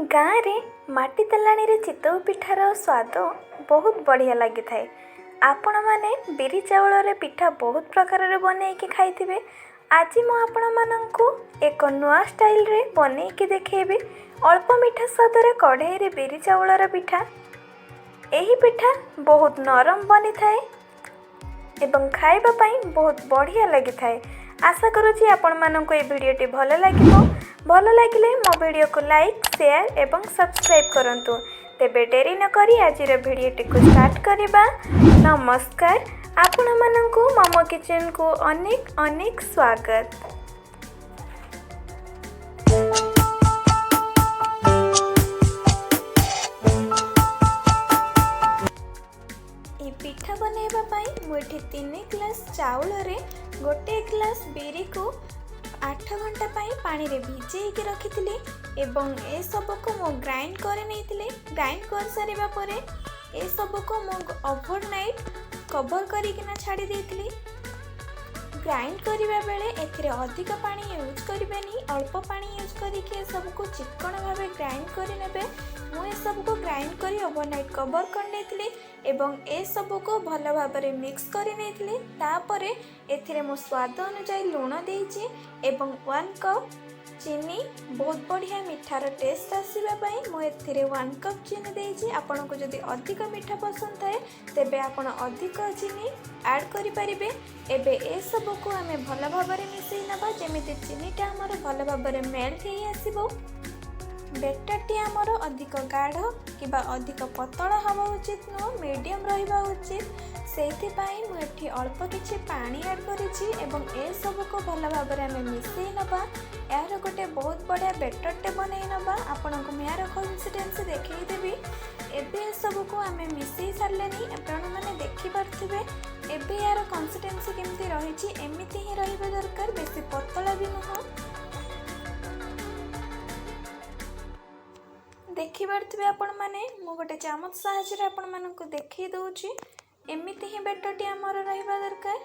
ଗାଁରେ ମାଟି ତେଲାଣିରେ ଚିତଉ ପିଠାର ସ୍ୱାଦ ବହୁତ ବଢ଼ିଆ ଲାଗିଥାଏ। ଆପଣମାନେ ବିରି ଚାଉଳରେ ପିଠା ବହୁତ ପ୍ରକାରର ବନେଇକି ଖାଇଥିବେ। ଆଜି ମୁଁ ଆପଣମାନଙ୍କୁ ଏକ ନୂଆ ଷ୍ଟାଇଲରେ ବନେଇକି ଦେଖେଇବି ଅଳ୍ପ ମିଠା ସ୍ୱାଦରେ କଢ଼େଇରେ ବିରି ଚାଉଳର ପିଠା। ଏହି ପିଠା ବହୁତ ନରମ ବନିଥାଏ ଏବଂ ଖାଇବା ପାଇଁ ବହୁତ ବଢ଼ିଆ ଲାଗିଥାଏ। ଆଶା କରୁଛି ଆପଣମାନଙ୍କୁ ଏହି ଭିଡ଼ିଓଟି ଭଲ ଲାଗିବ। ଭଲ ଲାଗିଲେ ମୋ ଭିଡ଼ିଓକୁ ଲାଇକ୍, ସେୟାର ଏବଂ ସବସ୍କ୍ରାଇବ୍ କରନ୍ତୁ। ତେବେ ଡେରି ନକରି ଆଜିର ଭିଡ଼ିଓଟିକୁ ଷ୍ଟାର୍ଟ କରିବା। ନମସ୍କାର, ଆପଣମାନଙ୍କୁ ମମ କିଚେନକୁ ଅନେକ ଅନେକ ସ୍ୱାଗତ। ଏ ପିଠା ବନେଇବା ପାଇଁ ମୁଁ ଏଠି 3 ଗ୍ଲାସ୍ ଚାଉଳରେ 1 ଗ୍ଲାସ୍ ବିରିକୁ 8 ଘଣ୍ଟା ପାଇଁ ପାଣିରେ ଭିଜେଇକି ରଖିଥିଲି ଏବଂ ଏସବୁକୁ ମୁଁ ଗ୍ରାଇଣ୍ଡ କରି ନେଇଥିଲି। ଗ୍ରାଇଣ୍ଡ କରିସାରିବା ପରେ ଏସବୁକୁ ମୁଁ ଓଭରନାଇଟ୍ କଭର୍ କରିକିନା ଛାଡ଼ି ଦେଇଥିଲି। ଗ୍ରାଇଣ୍ଡ କରିବା ବେଳେ ଏଥିରେ ଅଧିକ ପାଣି ୟୁଜ୍ କରିବେନି, ଅଳ୍ପ ପାଣି ୟୁଜ୍ କରିକି ଏସବୁକୁ ଚିକ୍କଣ ଭାବେ ଗ୍ରାଇଣ୍ଡ କରିନେବେ। ମୁଁ ଏସବୁକୁ ଗ୍ରାଇଣ୍ଡ କରି ଓଭରନାଇଟ୍ କଭର୍ କରିନେଇଥିଲି ଏବଂ ଏସବୁକୁ ଭଲ ଭାବରେ ମିକ୍ସ କରି ନେଇଥିଲି। ତାପରେ ଏଥିରେ ମୁଁ ସ୍ୱାଦ ଅନୁଯାୟୀ ଲୁଣ ଦେଇଛି ଏବଂ 1 କପ୍ ଚିନି। ବହୁତ ବଢ଼ିଆ ମିଠାର ଟେଷ୍ଟ ଆସିବା ପାଇଁ ମୁଁ ଏଥିରେ 1 କପ୍ ଚିନି ଦେଇଛି। ଆପଣଙ୍କୁ ଯଦି ଅଧିକ ମିଠା ପସନ୍ଦ ଥାଏ, ତେବେ ଆପଣ ଅଧିକ ଚିନି ଆଡ଼୍ କରିପାରିବେ। ଏବେ ଏସବୁକୁ ଆମେ ଭଲ ଭାବରେ ମିଶାଇ ନେବା, ଯେମିତି ଚିନିଟା ଆମର ଭଲ ଭାବରେ ମେଲ୍ଟ ହେଇ ଆସିବ। ବେଟରଟି ଆମର ଅଧିକ ଗାଢ଼ କିମ୍ବା ଅଧିକ ପତଳା ହେବା ଉଚିତ ନୁହଁ, ମିଡ଼ିୟମ୍ ରହିବା ଉଚିତ। ସେଇଥିପାଇଁ ମୁଁ ଏଠି ଅଳ୍ପ କିଛି ପାଣି ଆଡ଼୍ କରିଛି ଏବଂ ଏସବୁକୁ ଭଲ ଭାବରେ ଆମେ ମିଶାଇ ନେବା। ଏହାର ଗୋଟେ ବହୁତ ବଢ଼ିଆ ବେଟରଟେ ବନେଇ ନେବା। ଆପଣଙ୍କୁ ମୁଁ ଏହାର କନସିଷ୍ଟେନ୍ସି ଦେଖେଇଦେବି। ଏବେ ଏସବୁକୁ ଆମେ ମିଶାଇ ସାରିଲେନି। ଆପଣମାନେ ଦେଖିପାରୁଥିବେ ଏବେ ଏହାର କନସିଷ୍ଟେନ୍ସି କେମିତି ରହିଛି। ଏମିତି ହିଁ ରହିବା ଦରକାର, ବେଶୀ ପତଳା ବି ନୁହଁ। ଦେଖିପାରୁଥିବେ ଆପଣମାନେ, ମୁଁ ଗୋଟେ ଚାମଚ ସାହାଯ୍ୟରେ ଆପଣମାନଙ୍କୁ ଦେଖେଇ ଦେଉଛି। ଏମିତି ହିଁ ବେଟରଟି ଆମର ରହିବା ଦରକାର।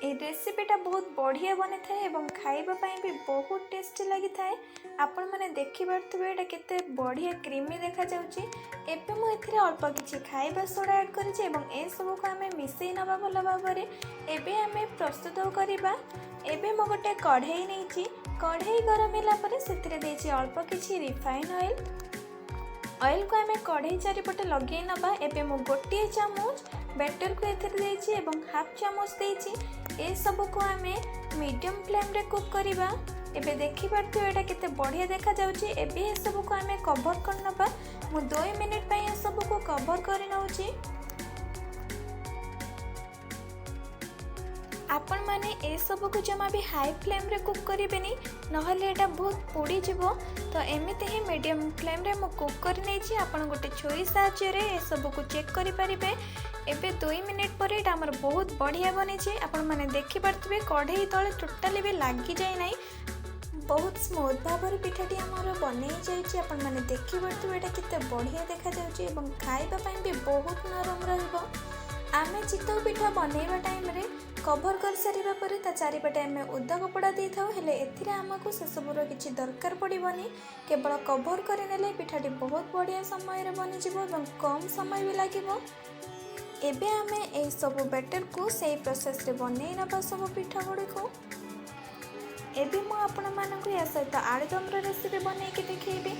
ଏଇ ରେସିପିଟା ବହୁତ ବଢ଼ିଆ ବନିଥାଏ ଏବଂ ଖାଇବା ପାଇଁ ବି ବହୁତ ଟେଷ୍ଟି ଲାଗିଥାଏ। ଆପଣମାନେ ଦେଖିପାରୁଥିବେ ଏଇଟା କେତେ ବଢ଼ିଆ କ୍ରିମି ଦେଖାଯାଉଛି। ଏବେ ମୁଁ ଏଥିରେ ଅଳ୍ପ କିଛି ଖାଇବା ସୋଡ଼ା ଆଡ଼୍ କରିଛି ଏବଂ ଏସବୁକୁ ଆମେ ମିଶାଇ ନେବା ଭଲ ଭାବରେ। ଏବେ ଆମେ ପ୍ରସ୍ତୁତ କରିବା। ଏବେ ମୁଁ ଗୋଟେ କଢ଼େଇ ନେଇଛି। କଢ଼େଇ ଗରମ ହେଲା ପରେ ସେଥିରେ ଦେଇଛି ଅଳ୍ପ କିଛି ରିଫାଇନ୍ ଅଏଲ୍। ଅଏଲ୍କୁ ଆମେ କଢ଼େଇ ଚାରିପଟେ ଲଗେଇ ନେବା। ଏବେ ମୁଁ 1 ଚାମଚ ବେଟରକୁ ଏଥିରେ ଦେଇଛି ଏବଂ ହାଫ୍ ଚାମଚ ଦେଇଛି। ଏସବୁକୁ ଆମେ ମିଡ଼ିୟମ୍ ଫ୍ଲେମ୍ରେ କୁକ୍ କରିବା। ଏବେ ଦେଖିପାରୁଥିବେ ଏଇଟା କେତେ ବଢ଼ିଆ ଦେଖାଯାଉଛି। ଏବେ ଏସବୁକୁ ଆମେ କଭର୍ କରିନେବା। ମୁଁ 2 ମିନିଟ୍ ପାଇଁ ଏସବୁକୁ କଭର୍ କରି ନେଉଛି। ଆପଣମାନେ ଏସବୁକୁ ଜମା ବି ହାଇ ଫ୍ଲେମ୍ରେ କୁକ୍ କରିବେନି, ନହେଲେ ଏଇଟା ବହୁତ ପୋଡ଼ିଯିବ। ତ ଏମିତି ହିଁ ମିଡ଼ିୟମ୍ ଫ୍ଲେମ୍ରେ ମୁଁ କୁକ୍ କରି ନେଇଛି। ଆପଣ ଗୋଟେ ଛୁରୀ ସାହାଯ୍ୟରେ ଏସବୁକୁ ଚେକ୍ କରିପାରିବେ। ଏବେ 2 ମିନିଟ୍ ପରେ ଏଇଟା ଆମର ବହୁତ ବଢ଼ିଆ ବନିଛି। ଆପଣମାନେ ଦେଖିପାରୁଥିବେ କଢ଼େଇ ତଳେ ଟୋଟାଲି ବି ଲାଗିଯାଇ ନାହିଁ। ବହୁତ ସ୍ମୁଥ୍ ଭାବରେ ପିଠାଟି ଆମର ବନେଇ ଯାଇଛି। ଆପଣମାନେ ଦେଖିପାରୁଥିବେ ଏଇଟା କେତେ ବଢ଼ିଆ ଦେଖାଯାଉଛି ଏବଂ ଖାଇବା ପାଇଁ ବି ବହୁତ ନରମ ରହିବ। ଆମେ ଚିତଉ ପିଠା ବନେଇବା ଟାଇମ୍ରେ କଭର୍ କରିସାରିବା ପରେ ତା ଚାରିପଟେ ଆମେ ଓଦା କପଡ଼ା ଦେଇଥାଉ। ହେଲେ ଏଥିରେ ଆମକୁ ସେସବୁର କିଛି ଦରକାର ପଡ଼ିବନି। କେବଳ କଭର୍ କରିନେଲେ ପିଠାଟି ବହୁତ ବଢ଼ିଆ ସମୟରେ ବନିଯିବ ଏବଂ କମ୍ ସମୟ ବି ଲାଗିବ। ଏବେ ଆମେ ଏହିସବୁ ବେଟରକୁ ସେଇ ପ୍ରୋସେସ୍ରେ ବନେଇ ନେବା ସବୁ ପିଠା ଗୁଡ଼ିକୁ। ଏବେ ମୁଁ ଆପଣମାନଙ୍କୁ ଏହା ସହିତ ଆଳୁଦମର ରେସିପି ବନେଇକି ଦେଖେଇବି।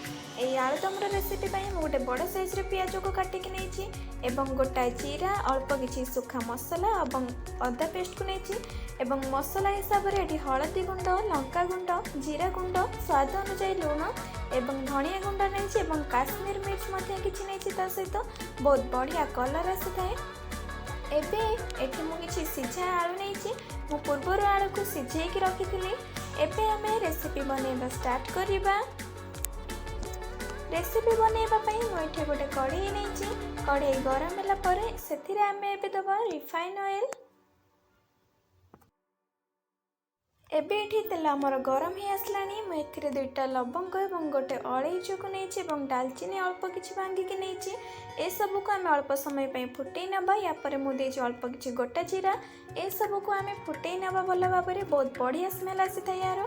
ଏଇ ଆଳୁଦମର ରେସିପି ପାଇଁ ମୁଁ ଗୋଟେ ବଡ଼ ସାଇଜ୍ର ପିଆଜକୁ କାଟିକି ନେଇଛି ଏବଂ ଗୋଟାଏ ଜିରା, ଅଳ୍ପ କିଛି ଶୁଖା ମସଲା ଏବଂ ଅଦା ପେଷ୍ଟକୁ ନେଇଛି ଏବଂ ମସଲା ହିସାବରେ ଏଠି ହଳଦୀ ଗୁଣ୍ଡ, ଲଙ୍କା ଗୁଣ୍ଡ, ଜିରା ଗୁଣ୍ଡ, ସ୍ୱାଦ ଅନୁଯାୟୀ ଲୁଣ ଏବଂ ଧନିଆ ଗୁଣ୍ଡ ନେଇଛି ଏବଂ କାଶ୍ମୀର ମିର୍ଚ ମଧ୍ୟ କିଛି ନେଇଛି। ତା ସହିତ ବହୁତ ବଢ଼ିଆ କଲର୍ ଆସିଥାଏ। ଏବେ ଏଠି ମୁଁ କିଛି ସିଝା ଆଳୁ ନେଇଛି। ମୁଁ ପୂର୍ବରୁ ଆଳୁକୁ ସିଝେଇକି ରଖିଥିଲି। ଏବେ ଆମେ ରେସିପି ବନେଇବା ଷ୍ଟାର୍ଟ କରିବା। ରେସିପି ବନେଇବା ପାଇଁ ମୁଁ ଏଠି ଗୋଟେ କଢ଼େଇ ନେଇଛି। କଢ଼େଇ ଗରମ ହେଲା ପରେ ସେଥିରେ ଆମେ ଏବେ ଦେବା ରିଫାଇନ୍ ଅଏଲ୍। ଏବେ ଏଠି ତେଲ ଆମର ଗରମ ହେଇ ଆସିଲାଣି। ମୁଁ ଏଥିରେ ଦୁଇଟା ଲବଙ୍ଗ ଏବଂ ଗୋଟେ ଅଳେଇଚକୁ ନେଇଛି ଏବଂ ଡାଲଚିନି ଅଳ୍ପ କିଛି ଭାଙ୍ଗିକି ନେଇଛି। ଏସବୁକୁ ଆମେ ଅଳ୍ପ ସମୟ ପାଇଁ ଫୁଟେଇ ନେବା। ୟା ପରେ ମୁଁ ଦେଇଛି ଅଳ୍ପ କିଛି ଗୋଟା ଜିରା। ଏସବୁକୁ ଆମେ ଫୁଟେଇ ନେବା ଭଲ ଭାବରେ। ବହୁତ ବଢ଼ିଆ ସ୍ମେଲ୍ ଆସିଥାଏ ଏହାର।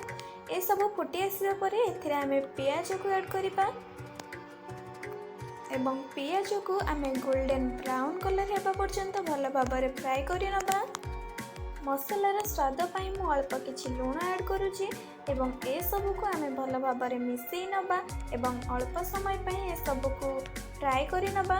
ଏସବୁ ଫୁଟି ଆସିବା ପରେ ଏଥିରେ ଆମେ ପିଆଜକୁ ଆଡ଼୍ କରିବା ଏବଂ ପିଆଜକୁ ଆମେ ଗୋଲ୍ଡେନ୍ ବ୍ରାଉନ୍ କଲର୍ ହେବା ପର୍ଯ୍ୟନ୍ତ ଭଲ ଭାବରେ ଫ୍ରାଏ କରିନେବା। ମସଲାର ସ୍ୱାଦ ପାଇଁ ମୁଁ ଅଳ୍ପ କିଛି ଲୁଣ ଆଡ଼୍ କରୁଛି ଏବଂ ଏସବୁକୁ ଆମେ ଭଲ ଭାବରେ ମିଶାଇ ନେବା ଏବଂ ଅଳ୍ପ ସମୟ ପାଇଁ ଏସବୁକୁ ଫ୍ରାଏ କରିନେବା।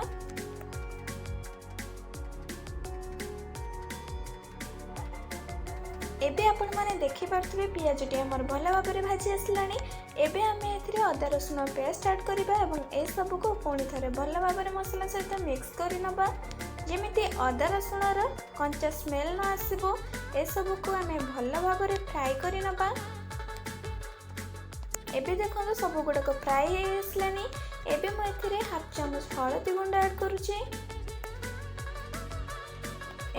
ଏବେ ଆପଣମାନେ ଦେଖିପାରୁଥିବେ, ପିଆଜଟି ଆମର ଭଲ ଭାବରେ ଭାଜି ଆସିଲାଣି। ଏବେ ଆମେ ଏଥିରେ ଅଦା ରସୁଣ ପେଷ୍ଟ ଆଡ଼୍ କରିବା ଏବଂ ଏସବୁକୁ ପୁଣି ଥରେ ଭଲ ଭାବରେ ମସଲା ସହିତ ମିକ୍ସ କରିନେବା। ଯେମିତି ଅଦା ରସୁଣର କଞ୍ଚା ସ୍ମେଲ୍ ନ ଆସିବ, ଏସବୁକୁ ଆମେ ଭଲ ଭାବରେ ଫ୍ରାଏ କରିନେବା। ଏବେ ଦେଖନ୍ତୁ, ସବୁ ଗୁଡ଼ାକ ଫ୍ରାଏ ହେଇ ଆସିଲାଣି। ଏବେ ମୁଁ ଏଥିରେ ହାଫ୍ ଚାମଚ ହଳଦୀ ଗୁଣ୍ଡ ଆଡ଼୍ କରୁଛି।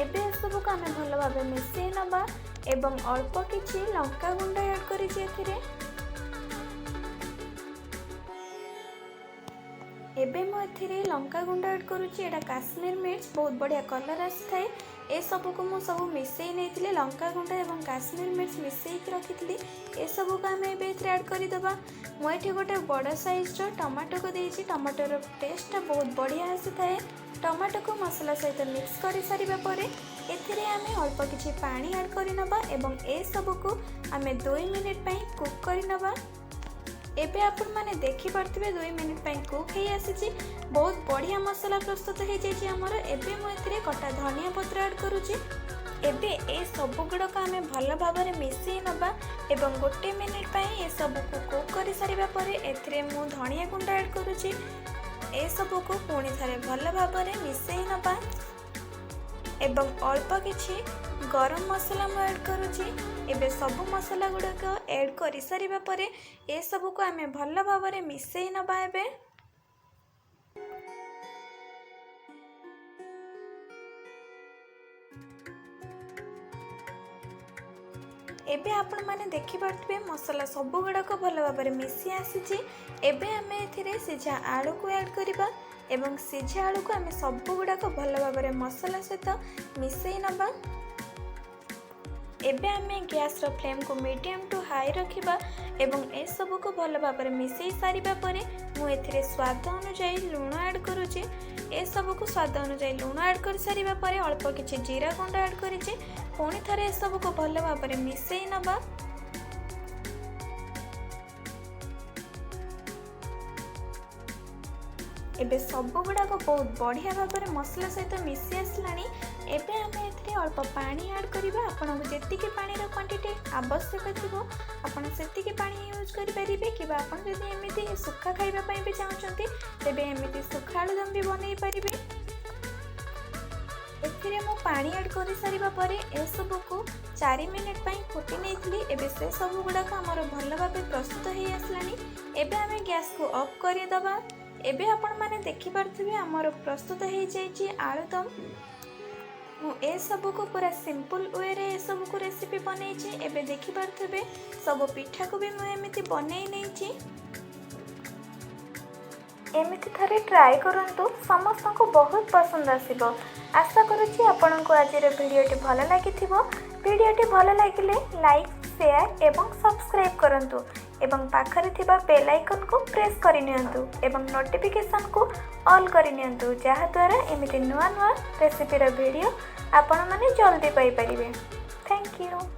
ଏବେ ଏସବୁକୁ ଆମେ ଭଲ ଭାବେ ମିଶାଇ ନେବା ଏବଂ ଅଳ୍ପ କିଛି ଲଙ୍କା ଗୁଣ୍ଡ ଆଡ଼୍ କରିଛି ଏଥିରେ। ଏବେ ମୁଁ ଏଥିରେ ଲଙ୍କା ଗୁଣ୍ଡ ଆଡ଼୍ କରୁଛି। ଏଇଟା କାଶ୍ମୀର ମିର୍ଚ, ବହୁତ ବଢ଼ିଆ କଲର୍ ଆସିଥାଏ। ଏସବୁକୁ ମୁଁ ସବୁ ମିଶାଇ ନେଇଥିଲି। ଲଙ୍କା ଗୁଣ୍ଡ ଏବଂ କାଶ୍ମୀର ମିର୍ଚ ମିଶାଇକି ରଖିଥିଲି। ଏସବୁକୁ ଆମେ ଏବେ ଏଥିରେ ଆଡ଼୍ କରିଦେବା। ମୁଁ ଏଠି ଗୋଟେ ବଡ଼ ସାଇଜ୍ର ଟମାଟୋକୁ ଦେଇଛି। ଟମାଟୋର ଟେଷ୍ଟଟା ବହୁତ ବଢ଼ିଆ ଆସିଥାଏ। ଟମାଟୋକୁ ମସଲା ସହିତ ମିକ୍ସ କରିସାରିବା ପରେ ଏଥିରେ ଆମେ ଅଳ୍ପ କିଛି ପାଣି ଆଡ଼୍ କରିନେବା ଏବଂ ଏସବୁକୁ ଆମେ 2 ମିନିଟ୍ ପାଇଁ କୁକ୍ କରିନେବା। ଏବେ ଆପଣମାନେ ଦେଖିପାରୁଥିବେ, 2 ମିନିଟ୍ ପାଇଁ କୁକ୍ ହେଇ ଆସିଛି। ବହୁତ ବଢ଼ିଆ ମସଲା ପ୍ରସ୍ତୁତ ହେଇଯାଇଛି ଆମର। ଏବେ ମୁଁ ଏଥିରେ କଟା ଧନିଆ ପତ୍ର ଆଡ଼୍ କରୁଛି। ଏବେ ଏ ସବୁ ଗୁଡ଼ାକ ଆମେ ଭଲ ଭାବରେ ମିଶାଇ ନେବା ଏବଂ ଗୋଟେ ମିନିଟ୍ ପାଇଁ ଏସବୁକୁ କୁକ୍ କରିସାରିବା ପରେ ଏଥିରେ ମୁଁ ଧନିଆ ଗୁଣ୍ଡ ଆଡ଼୍ କରୁଛି। ଏସବୁକୁ ପୁଣି ଥରେ ଭଲ ଭାବରେ ମିଶାଇ ନେବା ଏବଂ ଅଳ୍ପ କିଛି ଗରମ ମସଲା ମୁଁ ଆଡ଼୍ କରୁଛି। ଏବେ ସବୁ ମସଲା ଗୁଡ଼ିକ ଆଡ଼୍ କରିସାରିବା ପରେ ଏସବୁକୁ ଆମେ ଭଲ ଭାବରେ ମିଶାଇ ନେବା। ଏବେ ଆପଣମାନେ ଦେଖିପାରୁଥିବେ, ମସଲା ସବୁ ଗୁଡ଼ାକ ଭଲ ଭାବରେ ମିଶି ଆସିଛି। ଏବେ ଆମେ ଏଥିରେ ସିଝା ଆଳୁକୁ ଆଡ଼୍ କରିବା ଏବଂ ସିଝା ଆଳୁକୁ ଆମେ ସବୁ ଗୁଡ଼ାକ ଭଲ ଭାବରେ ମସଲା ସହିତ ମିଶାଇ ନେବା। ଏବେ ଆମେ ଗ୍ୟାସ୍ର ଫ୍ଲେମ୍କୁ ମିଡ଼ିୟମ୍ ଟୁ ହାଇ ରଖିବା ଏବଂ ଏସବୁକୁ ଭଲ ଭାବରେ ମିଶାଇ ସାରିବା ପରେ ମୁଁ ଏଥିରେ ସ୍ୱାଦ ଅନୁଯାୟୀ ଲୁଣ ଆଡ଼୍ କରୁଛି। ଏସବୁକୁ ସ୍ୱାଦ ଅନୁଯାୟୀ ଲୁଣ ଆଡ଼୍ କରିସାରିବା ପରେ ଅଳ୍ପ କିଛି ଜିରା ଗୁଣ୍ଡ ଆଡ଼୍ କରିଛି। ପୁଣି ଥରେ ଏସବୁକୁ ଭଲ ଭାବରେ ମିଶାଇ ନେବା। ଏବେ ସବୁ ଗୁଡ଼ାକ ବହୁତ ବଢ଼ିଆ ଭାବରେ ମସଲା ସହିତ ମିଶି ଆସିଲାଣି। ଏବେ ଆମେ ଏଥିରେ ଅଳ୍ପ ପାଣି ଆଡ଼୍ କରିବା। ଆପଣଙ୍କୁ ଯେତିକି ପାଣିର କ୍ୱାଣ୍ଟିଟି ଆବଶ୍ୟକ ଥିବ, ଆପଣ ସେତିକି ପାଣି ୟୁଜ୍ କରିପାରିବେ କିମ୍ବା ଆପଣ ଯଦି ଏମିତି ଶୁଖା ଖାଇବା ପାଇଁ ବି ଚାହୁଁଛନ୍ତି, ତେବେ ଏମିତି ଶୁଖା ଆଳୁଦମ ବି ବନେଇ ପାରିବେ। ଏଥିରେ ମୁଁ ପାଣି ଆଡ଼୍ କରିସାରିବା ପରେ ଏସବୁକୁ 4 ମିନିଟ୍ ପାଇଁ ଫୁଟି ନେଇଥିଲି। ଏବେ ସେ ସବୁ ଗୁଡ଼ାକ ଆମର ଭଲ ଭାବେ ପ୍ରସ୍ତୁତ ହେଇ ଆସିଲାଣି। ଏବେ ଆମେ ଗ୍ୟାସ୍କୁ ଅଫ୍ କରିଦେବା। ଏବେ ଆପଣମାନେ ଦେଖିପାରୁଥିବେ, ଆମର ପ୍ରସ୍ତୁତ ହେଇଯାଇଛି ଆଳୁଦମ। ମୁଁ ଏସବୁକୁ ପୁରା ସିମ୍ପଲ୍ ୱେରେ ଏସବୁକୁ ରେସିପି ବନେଇଛି। ଏବେ ଦେଖିପାରୁଥିବେ, ସବୁ ପିଠାକୁ ବି ମୁଁ ଏମିତି ବନେଇ ନେଇଛି। ଏମିତି ଥରେ ଟ୍ରାଏ କରନ୍ତୁ, ସମସ୍ତଙ୍କୁ ବହୁତ ପସନ୍ଦ ଆସିବ। ଆଶା କରୁଛି ଆପଣଙ୍କୁ ଆଜିର ଭିଡ଼ିଓଟି ଭଲ ଲାଗିଥିବ। ଭିଡ଼ିଓଟି ଭଲ ଲାଗିଲେ ଲାଇକ୍, ସେୟାର ଏବଂ ସବସ୍କ୍ରାଇବ୍ କରନ୍ତୁ ଏବଂ ପାଖରେ ଥିବା ବେଲ୍ ଆଇକନ୍କୁ ପ୍ରେସ୍ କରିନିଅନ୍ତୁ ଏବଂ ନୋଟିଫିକେସନ୍କୁ ଅଲ୍ କରିନିଅନ୍ତୁ, ଯାହାଦ୍ୱାରା ଏମିତି ନୂଆ ନୂଆ ରେସିପିର ଭିଡ଼ିଓ ଆପଣମାନେ ଜଲ୍ଦି ପାଇପାରିବେ। Thank you.